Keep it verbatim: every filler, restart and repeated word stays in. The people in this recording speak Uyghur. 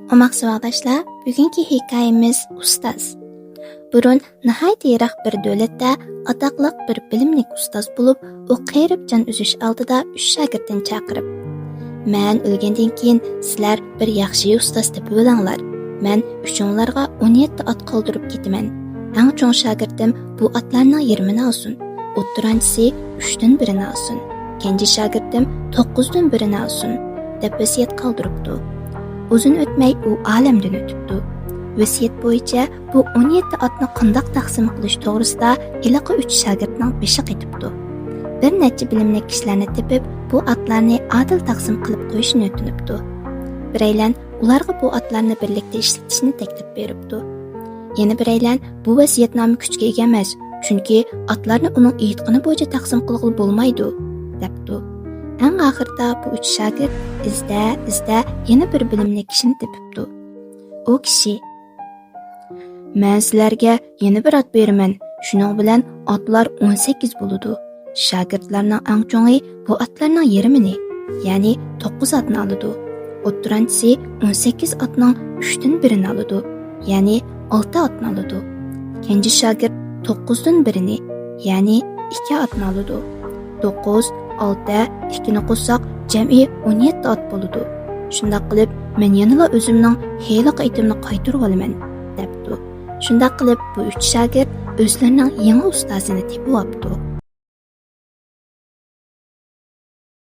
ئوماق ساۋاقداشلار، بۈگۈنكى ھېكايىمىز ئۇستاز. بۇرۇن ناھايىتى يىراق بىر دۆلەتتە ئاتاقلىق بىر بىلىملىك ئۇستاز بولۇپ، ئۇ قېرىپ جان ئۈزۈش ئالدىدا ئۈچ شاگىرتىنى چاقىرىپ، مەن ئۆلگەندىن كېيىن سىلەر بىر ياخشى ئۇستاز تېپىۋېلىڭلار. مەن ئۈچۈڭلارغا ئون يەتتە ئات قالدۇرۇپ كېتىمەن. ئەڭ چوڭ شاگىرتىم بۇ ئاتلارنىڭ يېرىمىنى ئالسۇن، ئوتتۇرانچىسى ئۈچتىن بىرىنى ئالسۇن، كەنجى شاگىرتىم توققۇزدىن بىرىنى ئالسۇن، دەپ ۋەسىيەت قالدۇرۇپتۇ. ئۇزۇن ئۆتمەي ئۇ ئالەمدىن ئۆتۈپتۇ. ۋەسىيەت بويىچە بۇ ئون يەتتە ئاتنى قانداق تەقسىم قىلىش توغرىسىدا ھېلىقى ئۈچ شاگىرتنىڭ بېشى قېتىپتۇ. بىر نەچچە بىلىملىك كىشىلەرنى تېپىپ، بۇ ئاتلارنى ئادىل تەقسىم قىلىپ قويۇشنى ئۆتۈنۈپتۇ. بىرەيلەن ئۇلارغا بۇ ئاتلارنى بىرلىكتە ئىشلىتىشنى تەكلىپ بېرىپتۇ. يەنە بىرەيلەن، بۇ ۋەسىيەتنامە كۈچكە ئىگە ئەمەس، چۈنكى ئاتلارنى ئۇنىڭ ئېيتقىنى بويىچە تەقسىم قىلغىلى بولمايدۇ، دەپتۇ. ئەڭ ئاخىرىدا بۇ ئۈچ شاگىرت ئىزدە، ئىزدە يەنە بىر بىلىملىك كىشىنى تېپىپتۇ. ئۇ كىشى، مەن سىلەرگە يەنە بىر ئات بېرىمەن، شۇنىڭ بىلەن ئاتلار ئون سەككىز بولىدۇ. شاگىرتلارنىڭ ئەڭ چوڭى بۇ ئاتلارنىڭ يېرىمىنى، يەنى توققۇز ئاتنى ئالىدۇ. ئوتتۇرانچىسى ئون سەككىز ئاتنىڭ ئۈچتىن بىرىنى ئالىدۇ، يەنى ئالتە ئاتنى ئالىدۇ. كەنجى شاگىرت توققۇزدىن بىرىنى، يەنى ئىككى ئاتنى ئالىدۇ. توققۇز، ئالتە، ئىككىنى قوشساق جەمئىي ئون يەتتە ئات بولىدۇ. شۇنداق قىلىپ، مەن يەنىلا ئۆزۈمنىڭ ھېلىقى ئېتىمنى قايتۇرۇۋالىمەن، دەپتۇ. شۇنداق قىلىپ، بۇ ئۈچ شاگىرت ئۆزلىرىنىڭ يېڭى ئۇستازىنى تېپىۋاپتۇ.